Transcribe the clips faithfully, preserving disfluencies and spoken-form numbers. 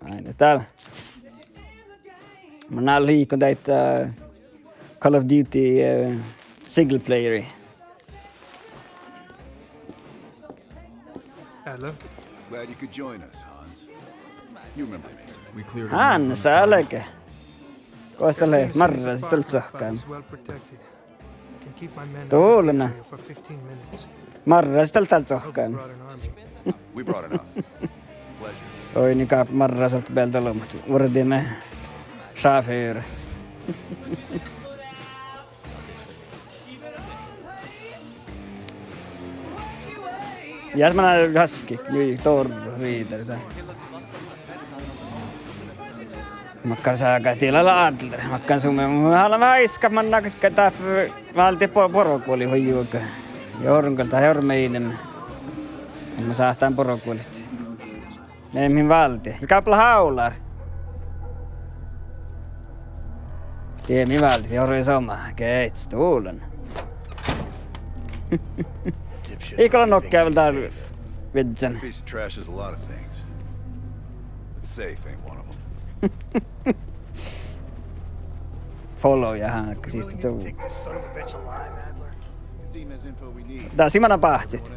Áidna dál. Mun lean liikon dáidda Call of Duty, eh, single player. Hello. Glad you could join us, Hans. You remember Mason. We cleared a room on the Hans, álge. Gos dat lea? Marrasit dál sohkan. Dulna. Marrasit dál sohkan. We brought an army. Oi, nin gáppa marrasolgga bealde olbmot, vurdiime šáfuvra. Ja manná haskit, mii dorru riidere dá. Makkár sága, dii lea alla, makkár sume, mun hálan veahá iskat manná dáppe váldit bo-, boroguolit hui juoga. Ja orron gal dat orru miidem. Mun sáhtán boroguolit. Mii, mii váldit. Ja gáppa leat hávllar. Die mii váldit, ja orru somá, geahččat dullan. Dipshit, ii go lean nohká vel dál vižžan. Piece of trash is a lot of things, but safe ain't one of 'em. Follow ja hákka sitte tuu. Dás lei manná báhcit.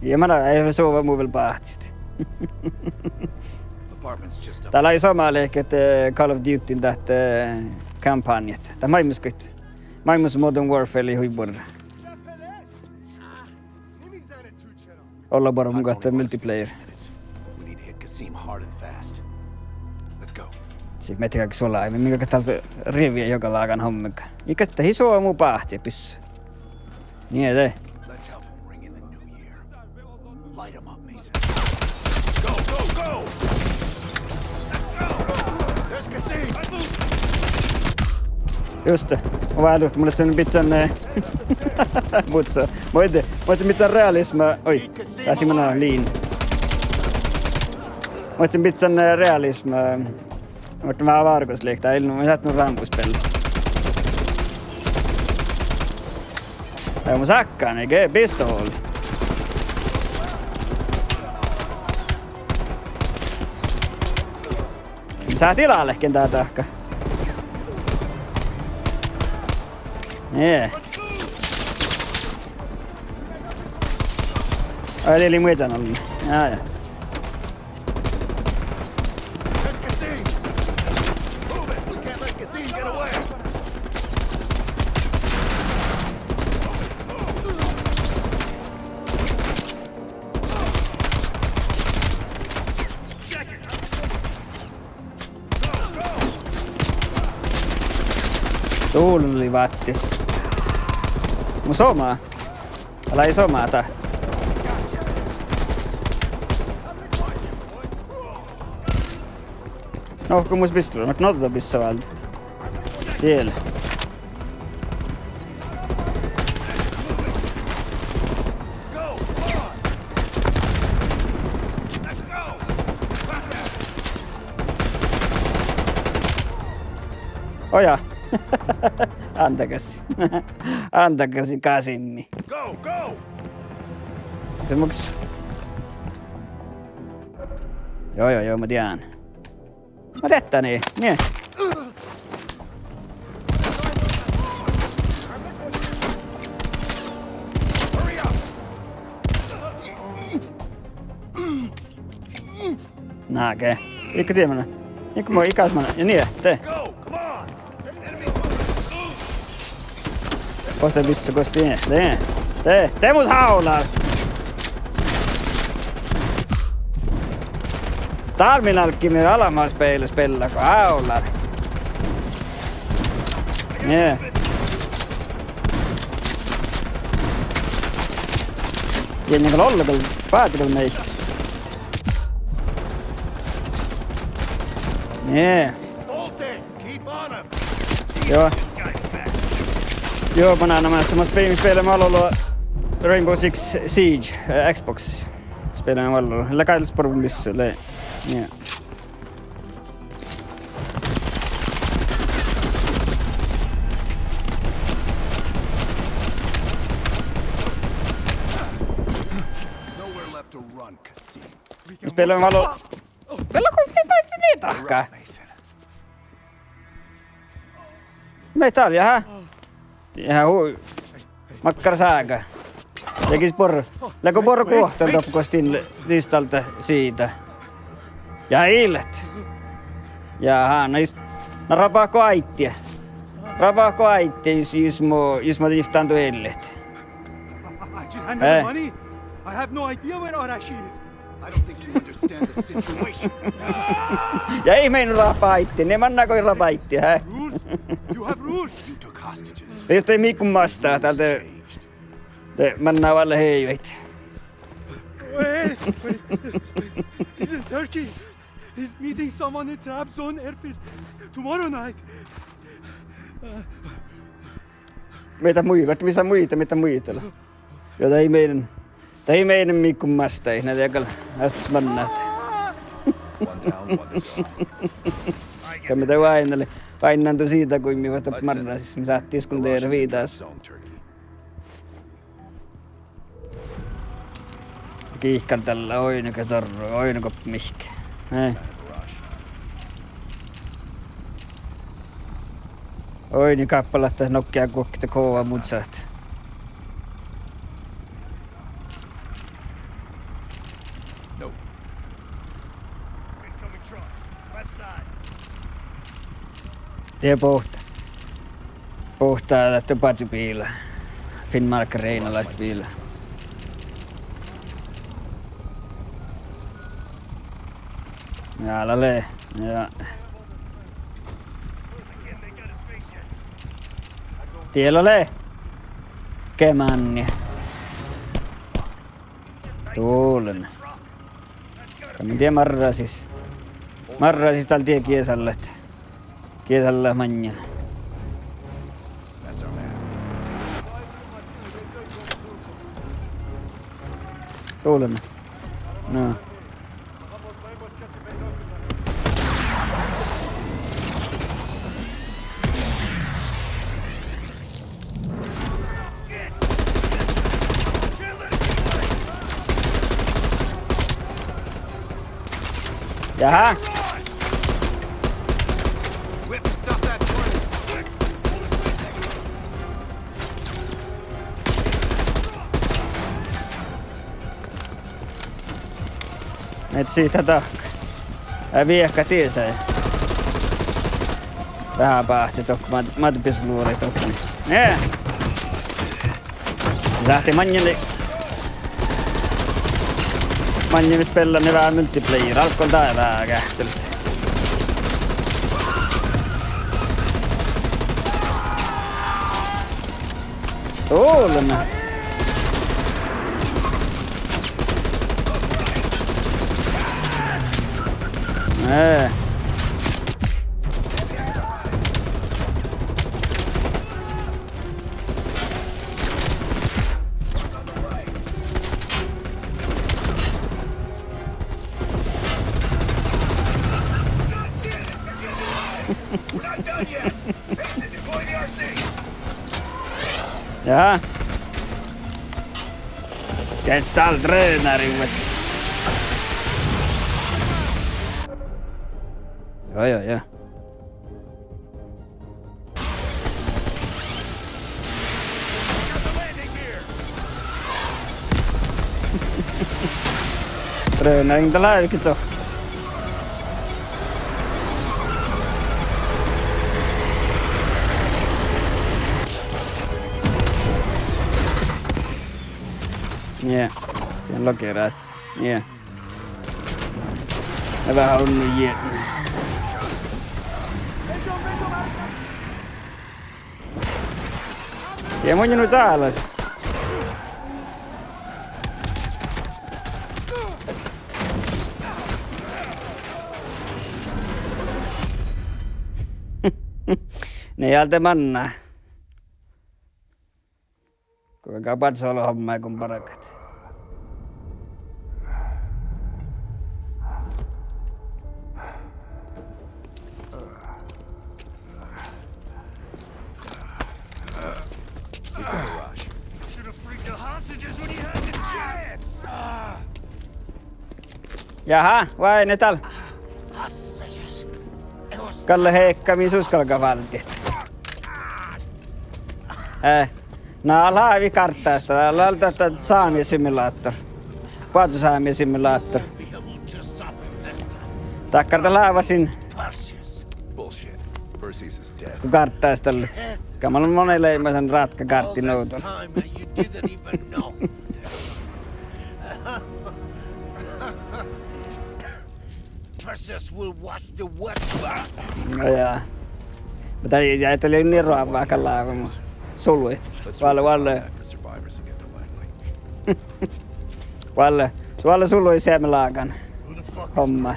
Ja manná, ii suova mu vel báhcit. Dál lei somá leat ahte Call of Dutyn dat, eh, kampánjat. Dat maid mus goit. Maid mus Modern Warfare lei hui buorre. Ollá buorre mun gal multiplayer. Sii mii galggat suoláimet, mii galggat dál rievejit juogalágan hommiga. Ii gal dat ii suova mu báhcit bis. Nie de. Juste. Mun váldit, mun lean bidjan, eh, muhto, mun lean bidjan realisma, oi, dás lei manná liin. Mun lean bidjan, eh, realisma. Muhto veahá várgos lihkii, dá ii lean, mun lean nu rámbuspella. Ja mun sáhkkán ge pistoli. Sáhttit lea lehken dá dahká. Nie. Ai, lei muittán ollu. Ja, ja. Dulli váttis. Mun somá. Ala ii somá dá. Nohká mus bissalus, mat nohká bissaváldit. Tiel. Oja. Antagas. Antagas, kasimmi. Se maks- Joo, joo, joo, ma dieđán. Ma dieđán, nie. Nage. Iige dieđán. Iige mo, iige manná. Ja nie, de. Gos de bissaa, gos de, de, de, de mus hávllar. Dál mii álggiimet almma spela, spela go hávllar. Nie. Dien gal ollu gal, báhci gal mii. Nie. Joo. Joo, manná, manná, ma spe-, spelleime vel ollu Rainbow Six Siege, eh, Xboxis. Spelleime vel ollu. Lea gal sport mis lea. Joo. Spelleime vel ollu. Vel go mii báitit mii dahká. Maid dál, jahá. Jahá, hui. Makkár sága. Jagis bor-, leago borre guohtal doppe gos din le-, distalda siđa. Ja ilet. Jahá, na jus-, na rabahit go áiddi. Rabahit go áiddi, jus, jus mo, jus mo divttán duellit. I, I, I just had no money. I have no idea where Arashi is. I don't think you understand the situation. Ja ii meinat rabahit áiddi, ne manná go rabahit áiddi, hä? Rules? You have rules. You took hostages. Jus de mii go mastá, dál de, de manná vel hejvit. Wait, wait. He's in Turkey. He's meeting someone in Trabzon airfield tomorrow night. Mii dat muitit, mis sa muitit, mii dat muitit. Ja dat ii meinat, dat ii meinat mii go mastá, na de gal astes mannat. One down, one to go. Ka mii dat oaidnale, oainnán du siđa, go mii fas doppe marrasis, mii sáhttit skundere viidásit. Giikkár dalle, oidne ge zorru, oidne go mihkke. Eh. Oidne gáppalat dat nokea guokte kova mužžat. Die bohte. Bohte dat badjebiila. Finnmárkkareigna lastibiila. Ja, lale. Ja. Die lale. Ge manne. Dullen. Ka mii die marrasis. Marrasis dál die gieđallat. Gieđallat maŋŋel. Dullen. No. Jahá. Mii sihtet dahkat. Ai, viehkat disa. Veahá báhce dohko, mat-, matbis luorai dohko. Nie. Sáhttá maŋŋel. Maŋŋel mis beallá veahá multiplayer, álggol dat veahá geahččalit. Olbmá. Eh. Jahá. Geahččat dál drøneriin vuos. Joo, joo, joo. Drøneriin dat lea álgit sohkit. Nie. Dien logi rádjá. Nie. Lea veahá unnu jierpmi. Ja mun nu čálas. Nie, ja de manná. Go gal badjel hommágo bargat. Jahá, oaidne dál. Gal lea heikka, mii sus galgá váldit. Eh, na lávii gárddái, dat lea dat sámi simulator. Boazu sámi simulator. Dakkár dat lávašin. Bullshit. Perseus is dead. Go gárddái dalle. Gal mun lean maid rátka gárddi nuotan. Perseus will wash the wet. No ja. Muhto dat lei, dat lei nie roavvá gal láva, mu sului. Vuolle, vuolle. Vuolle, vuolle sului seamma lágan. Homma.